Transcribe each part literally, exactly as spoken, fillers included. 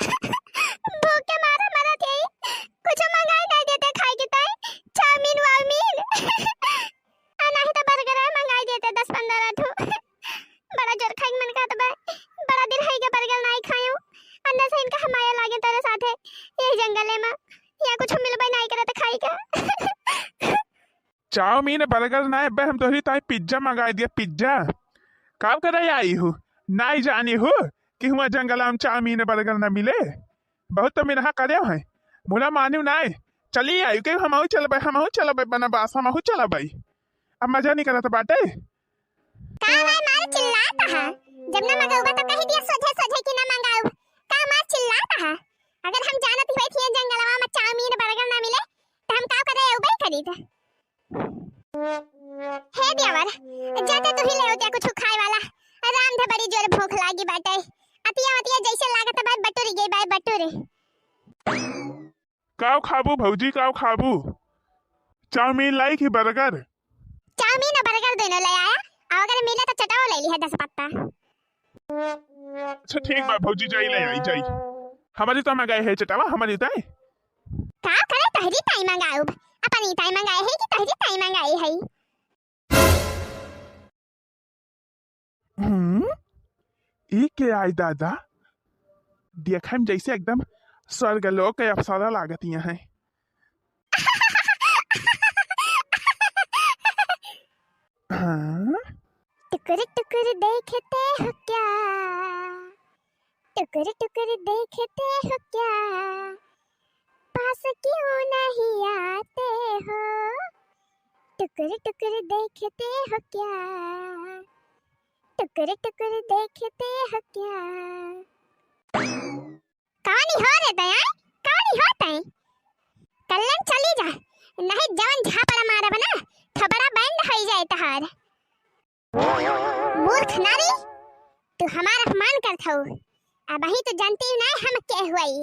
भूख के मारे मरत हई, कुछ मंगाई नाहीं देते खाए के ताई, चाउमीन वाउमीन। आ नाहीं तो बर्गर मंगाई देते दस पन्द्रह ठो। बड़ा जोर खाए के मन करत बा, बड़ा दिन होई गए बर्गर नाहीं खायो। अंदर से इनका हम माया लागे तेरे साथे, यही जंगले में, या कुछ मिलबे नाहीं करत खाए के। चाउमीन बर्गर नाहीं बे, हम तोहरी ताई पिज्जा मंगाई दिया, पिज्जा। का करे आई हू? नाहीं जानी हू कि हुआ जंगल में चाउमीन बर्गर ना मिले? बहुत तो मिनहा करे हैं, मुला मानियो नाहीं। चली आई के हमहू चलबे, हमहू चलबे बनवास, हमहू चलबे। अब मजा नहीं करत बाटे। का भाई मार चिल्लात है? जब ना मंगाउबा तो कही दिया सोझे सोझे कि ना मंगाउब। का मार चिल्लात है? अगर हम जानत होइत हिया जंगलवा में चाउमीन बर्गर ना मिले, तो हम का करे अउबे करीत। हे देवर, जाते तू ही ले होते कुछ खाए वाला। राम धे बड़ी जोर भूख लागी बाटे। अतिया अतिया जैसे लागत बा बटुरी गई बा बटुरी। काव खाबू भौजी, काव खाबू? चाउमीन लाई कि बर्गर? चाउमीन और बर्गर दोनों ले आया, और अगर मिले तो चटाओ ले लिहा दस पत्ता। अच्छा ठीक बा भौजी, जाई ले आई जाई। हमारी तो मंगाए है चटावा, हमारी तो है। का करे तोहरी ताई मंगाउब? अपनी ताई मंगाए है कि तोहरी ताई मंगाए है? हम्म, ई के आई दादा? देखे में जैसे एकदम स्वर्ग लोक के अप्सरा लागत यहाँ है। हाँ? टुकुर टुकुर देखते हो क्या? टुकुर टुकुर देखते हो क्या? पास क्यों नहीं आते हो? टुकुर टुकुर देखते हो क्या? टुकुर टुकुर देखते हो क्या? कहानी हो रे दया, कहानी हो तई? कल्लन चली जा, नहीं जवन झापड़ा मारब ना, थोबड़ा बैंड होई जाए तहार। मूर्ख नारी, तू हमार अपमान करत हऊ। अबही तो जानती नहीं हम के हुई।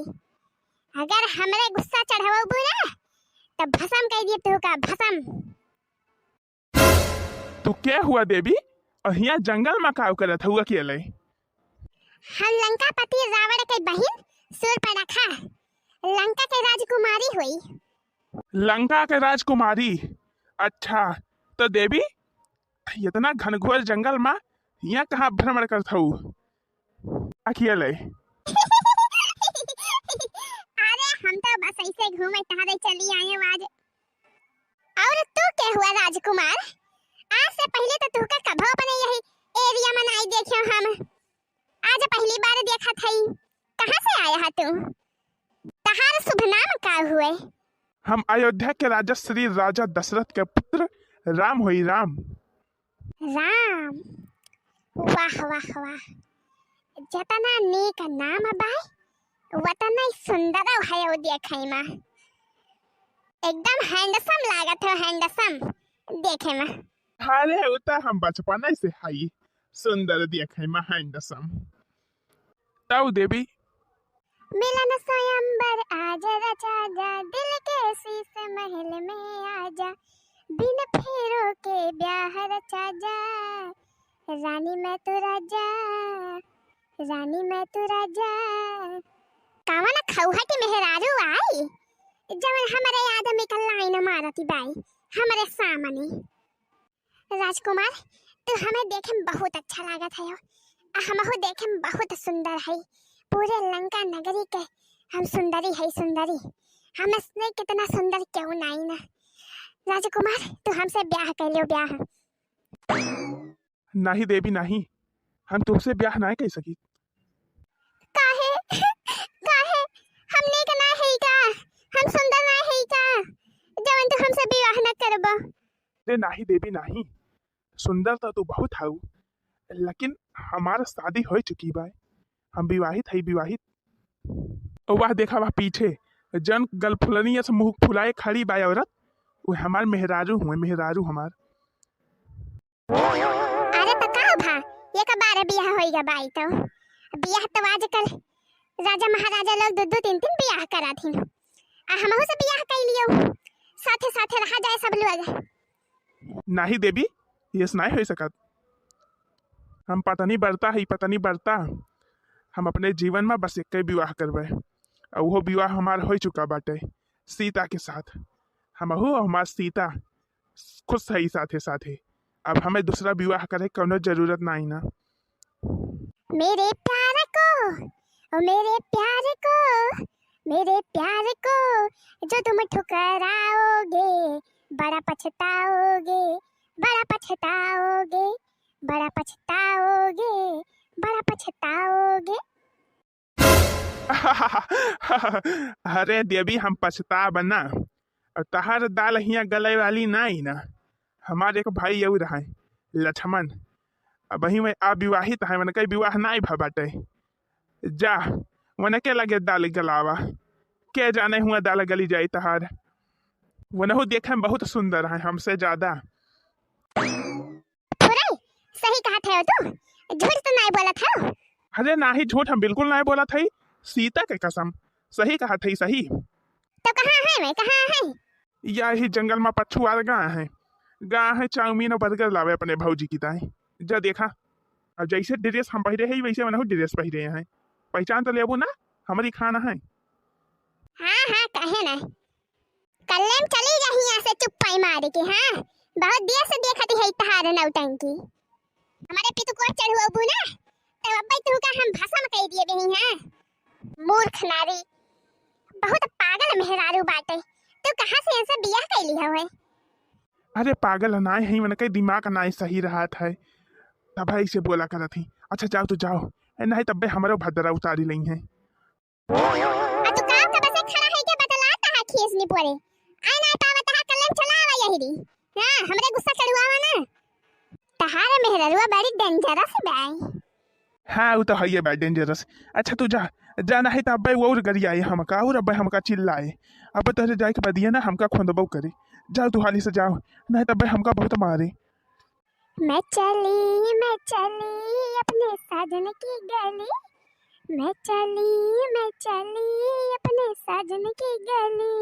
अगर हमरे गुस्सा चढ़ावबू ना, तो भसम कह दिए तू का, भसम। तू के हुआ देवी, और हिया जंगल में काव करत हऊ अकेले? हम लंकापति रावण के बहिन सूर्पणखा, लंका के राजकुमारी हुई। लंका के राजकुमारी? अच्छा, तो देवी, इतना घनघोर जंगल में हिया कहाँ भ्रमण करत हऊ अकेले? अरे, हम तो बस ऐसे घूमे टहरे चली आए आज। और तू के हुआ राजकुमार? आज से पहले तो तुहका कभो अपने यही एरिया में नाई देखे हम। आज पहली बार देखत हई। कहाँ से आया है तू? तहार शुभ नाम का हुए? हम अयोध्या के राजा श्री राजा दशरथ के पुत्र राम होई, राम। राम, वाह, वाह, वाह। जतना नीक नाम बाय, वतना ही सुंदर है वो देखे में। एकदम handsome लागत हो, handsome देखे में। अरे, वो तो हम बचपन से हई, सुंदर देखे में, handsome। तऊ देवी। मिलन स्वयंवर आज रचा जा, दिल के शीश महल में आजा, बिन फेरों के ब्याह रचा जा, रानी मैं तू राजा, रानी मैं तू राजा। कवन खौहट मेहरारू आई, जवन हमरे आदमी का line मारती बाई, हमरे सामने। राजकुमार, तू हमें देखे में बहुत अच्छा लागत है, आ हमहू देखे में बहुत सुंदर है। पूरे लंका नगरी के हम सुंदरी है, सुंदरी। हम इसने कितना सुंदर क्यों नहीं ना। राजकुमार, तू हमसे ब्याह कर लियो, ब्याह। नहीं देवी, नहीं, हम तुमसे ब्याह नहीं कर सकी। काहे? काहे? हम नेक ना है का? हम सुंदर ना है का? जवन तू हमसे विवाह न करबा। अरे नाही देवी नाही, सुंदर तो तू बहुत हऊ, लेकिन हमार शादी हो चुकी बा, हम विवाहित हई, विवाहित। ओ वाह, देखा वाह पीछे, जन गलफुलनिया से मुंह फुलाए खड़ी बा औरत, वो हमार मेहरारू हुए, मेहरारू हमार। अरे त का भा, एक बार बियाह होई गा बाई तो। बियाह तो आजकल राजा महाराजा लोग दो दो तीन तीन बियाह कराथिन। आ हमहू से बियाह कई लियो, साथे साथे रहा जाए सब लोग। नाही देवी, ये से नाही हो सकत। हम पत्नी बरता है, पत्नी बरता। हम अपने जीवन मा बस एक्कै विवाह करबै, अउर उहो विवाह हमार होइ चुका बाटै सीता के साथ। हमहू अउर हमार सीता खुश हई साथे साथे। अब हमें दूसरा विवाह करै कउनो जरूरत नाहीं ना। मेरे प्यार को, ओ मेरे प्यार को, मेरे प्यार को जो तुम ठुकराओगे, बड़ा पछताओगे, बड़ा पछताओगे, बड़ा पछताओगे, बड़ा पछताओगे। अरे देवी, हम पछताब ना। अब तहार दाल हियाँ गलै वाली नाहीं ना। हमार एक भाई अउर है, लक्ष्मण। अबहीं वह अविवाहित है, वनकै विवाह नाहीं भा बाटै। जा, वनके लगे दाल गलावा। के जाने हुआँ दाल गली जाई तहार। वनहू देखै मा बहुत सुंदर है, हमसे ज्यादा। थोरै, सही कहत हौ तू, झूठ तो नाहीं बोलत हौ। अरे नाहीं झूठ, हम बिल्कुल नाहीं बोलत हई, सीता के कसम, सही कहत हई, सही। तो कहाँ है मैं, कहाँ है? यही जंगल मा पछुआर गा है, गा है चाउमीन अउर बर्गर लावै अपने भौजी की ताईं। जा देखा, अब जैसे ड्रेस हम पहिरे हई वैसे वनहू ड्रेस पहिरे हैं, पहिचान तो लेबू ना, हमरी खाना है। हाँ हाँ, काहे ना, कल्ले हम चली जा हियाँ से चुप्पई मारि के, हाँ? बहुत देर से देखत हई तहार नौटंकी। हमरे पितुकुआ चढ़ुआबू ना, तब अब्बै तुहका हम भसम कइ दिए बही, हाँ? मूर्ख नारी, बहुत पागल मेहरारू बाटै। तू कहाँ से इनसे बियाह कइ लिहौ है? अरे पागल नाहीं है, वनकै दिमाग नाहीं सही रहत है, तब ऐसे बोला करत ही। अच्छा जाओ तो जाओ, ए, नाहीं तब्बे हमरो भद्रा उतारी लइहैं। आ तू का, का बसे खड़ा है के बतलात हा खीस निपोरे? आय ना पावत हा, कल्ले चला आवा यही री। हाँ, हमरे गुस्सा चढ़ुआवा ना। तहार मेहररुआ बड़ी dangerous बाई। हाँ, उ तो हइये बा dangerous। अच्छा तू जा, जा, नाहीं त अब्बे उ अउर गरियाए हमका, अउर अब्बे हमका चिल्लाए। अब्बे तोहरे जाए के बदिया ना हमका खोंदबो करे। जाओ तू हाली से जाओ, नाहीं त अब्बे हमका बहुत मारे। मैं चली, मैं चली अपने साजन की गली, मैं चली, मैं चली अपने साजन की गली।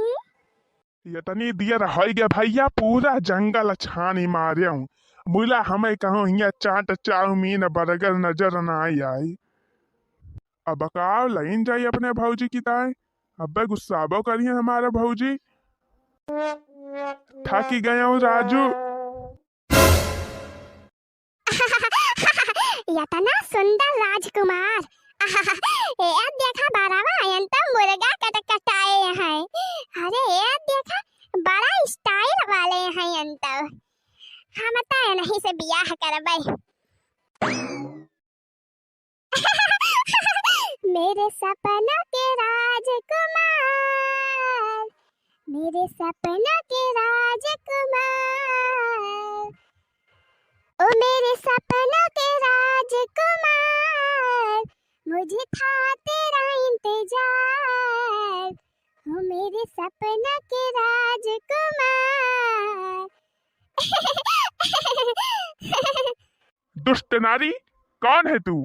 यतनी दियर होइ गया भइया, पूरा जंगल छानी मारेउ। मुला हमें कहूँ हियाँ चाट, चाउमीन, बर्गर नजर नाहीं आई। अब का लइन जाई अपने भौजी की ताईं, अब्बे गुस्साबो करिहैं हमारे भौजी। थाकी गयउ राजू। यतना सुंदर राजकुमार। ए देखा बरवा, अयन त मुर्गा कटकटाए हैं। अरे ए देखा, बड़ा style वाले हैं अयन त। हम त इनहीं से बियाह करबै। मेरे सपनों के राजकुमार, मेरे सपनों के राजकुमार, ओ मेरे सपनों के राजकुमार, मुझे था तेरा इंतजार, ओ मेरे सपनों के राजकुमार। दुष्ट नारी, कौन है तू?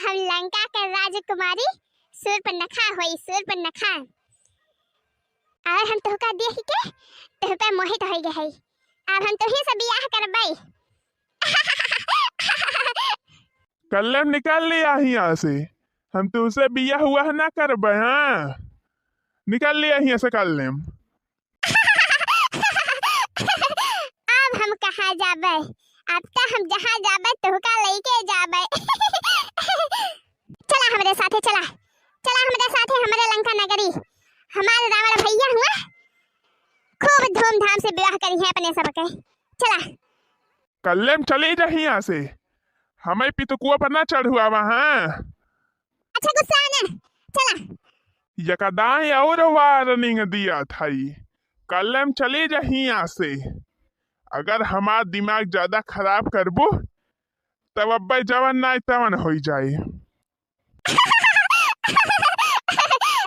हम लंका के राजकुमारी सूर्पनखा होई, सूर्पनखा। और हम तोहका देख के तोह पे मोहित होइ गए हई। अब हम तोही से बियाह करबै। कल्ले निकल लिया हियाँ से, हम तुमसे बियाह हुआ ना करबै, हाँ? निकल लिया हियाँ से कल्ले। अब हम कहाँ जाबै? अब त हम जहाँ जाबै, तोहका लइके जाबै। चला हमरे साथे, चला, चला हमरे साथे, हमरे लंका नगरी। हमार रावण भइया हुआ, खूब धूमधाम से बियाह करिहैं अपने सबके। चला। कल्ले में चली जा हियाँ से, हमें पितकुआ पर ना चढ़ुआवा, हाँ? अच्छा, गुस्सा ना, चला। यकदाई और warning दिया था ई, कल्ले में चली जा हियाँ से। अगर हमार दिमाग ज्यादा खराब करबू, तब अब्बे जवन नाई तवन होई जाई।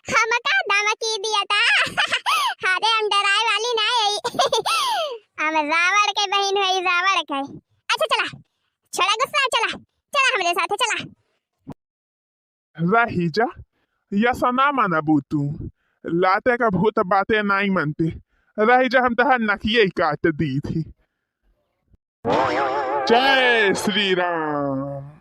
हमका धमकी दिया था। अरे, हम डराए वाली नाई हई। हम रावण के बहिन हई, रावण के। अच्छा, चला, छोड़ा गुस्सा, चला, चला हमरे साथे, चला। रही जा, यसा ना मानबू तू। लाते का भूत बाते नाई मनते। रही जा, हम तहार नकिये काट दी थी। जय श्री राम।